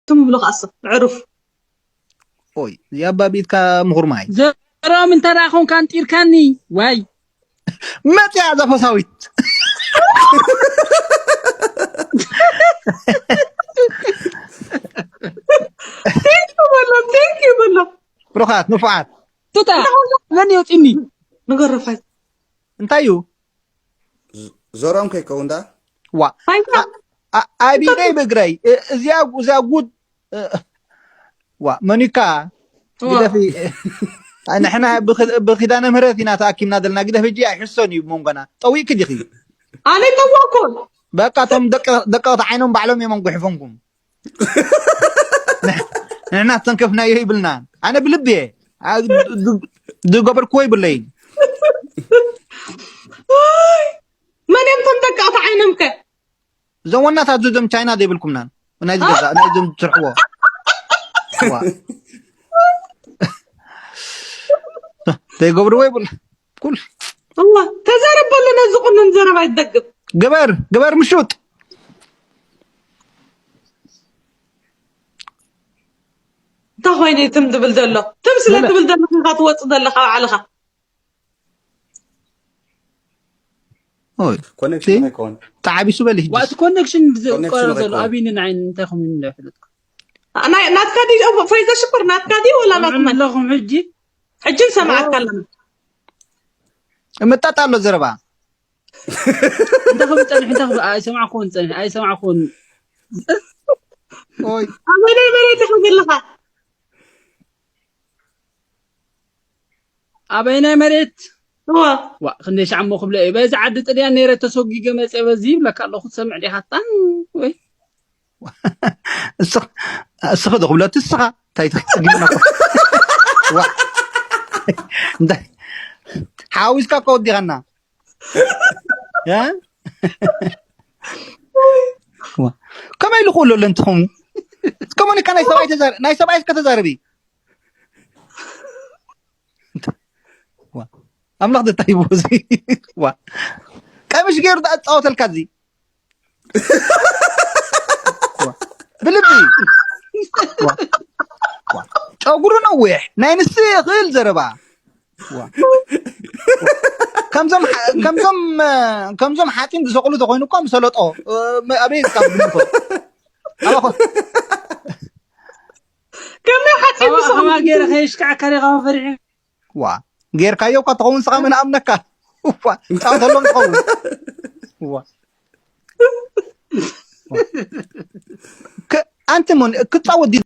ትምብሎ ከኣስ ዕሩፍ ኦይ እዚኣ ባቢትካ ምኹር ማይ ዘሮም እንተ ደኣ ኾንካ ኣንጢርካኒ ዋይ መፅያ ዘፈሳዊት ቴንኪ በሎም ቴንኪ በሎም ብሩኻት ንፉዓት ቱታ መን የውፅኒ ንገረፋይ እንታይ እዩ ዘሮም ከይከውን ዳ ዋ ፋይታ ኣ- ኣቢደይ ብእግረይ እ- እዚኣ እዚኣ ጉድ እ- ዋ መኒካ ግደፊ ንሕና ብኽ- ብኪዳነ ምህረት ኢና ተኣኪብና ዘለና ግደፊ እጂ ኣይሕሶን እዩ መንጎና ጠዊእኪ ዲኺ ኣነ ጠዋኮን በቃ እቶም ደቀ- ደቀቕቲ ዓይኖም ባዕሎም እዮም ኣንጉሕፎምኩም ንሕና ዝተንከፍናዮ ይብልናን ኣነ ብልቢ እየ ኣ- ዝ- ዝገበርክዎ ይብለይን መን እዮም ቶም ደቀቕቲ ዓይኖም ከ እዞም ዋናታት እዞም ቻይና ዘይብልኩምናን ናይዚ ገዛ ናይዞም ዝስርሕዎ ዋ። ዘይገብርዎ ይብል ኩል እዋ ተዛረብ በሎ ነዚ ቁኑን ዘረባ ይደግም ግበር ግበር ምሹጥ እንታይ ኮይኑ ትም ትብል ዘሎ ትም ስለ ትብል ዘሎ ኢኻ ትወፅእ ዘለኻ ባዕልኻ ኦይ ኮኔክሽን ኣይኮን ተዓቢሱ በል ሕጂ ዋእቲ ኮኔክሽን ዝቆረ ኮኔክሽን ዘሎ ኣይኮን። ኣብይንን ዓይን እንታይ ኹም ይፍለጥኩ ናይ ናትካ ድዩ ፈይዛ ሽኮር ናትካ ድዩ ወላ ናትና ኣለኹም ሕጂ ሕጂ ንሰማዓካ ኣለና እምጣጥ ኣሎ ዘረባ እንታይ ክብል ፀኒሑ እንታይ ክብል ኣይሰማዕኩን ፀኒሑ ኣይሰማዕኩን ኦይ ኣበይ ናይ መሬት ኢኻ ዘለኻ ኣበይ ናይ መሬት እዋ ዋ ክንደይ ሻዕ እሞ ክብለ እዩ በዚ ዓዲ ጥልያን ነይረ ተሰጊገ መፀ በዚ ይብለካ ኣለኹ ትሰምዕ ዲኻታን ወይ እስኽ እስኺ ዶ ክብለቲ እስኻ እንታይ ትግና ዋ እንታይ ሓዊስካ እኮ ወዲኻና እ? ዋ። ከመይ ኢሉ ክእሉ ኣለንትኹም ከመኒካ ናይ ሰብኣይ ተዛር- ናይ ሰብኣይ እስከ ተዛረቢ ዋ። ኣምላኽ ደታይቦ እዚ ዋ። ቀምሽ ገይሩ ዳኣ ዝፃወተልካ እዚ ዋ። ብልቢ ዋ። ዋ። ጨጉሩ ነዊሕ ናይ ንስ ይኽእል ዘረባ ዋ። ከምዞም ሓ- ከምዞም እ፣ ከምዞም ሓፂን ዝሰቕሉ ተኮይኑ እኮ ምሰለጦ እ፣ መ- ኣበይ ካብ ግምቶ ኣባኾ ከመይ ሓፂን ዝሰቕሉ ከማ ገይረ ከየሽካዕካ ዲኻ ፈሪሑ ዋ ጌርካዮ እኳ ትኸውን ስኻ ምን ኣምነካ ዋ ጫወተሎም ትኸውን ዋ ከ- ኣንቲ ሞን ክጻወት ድዩ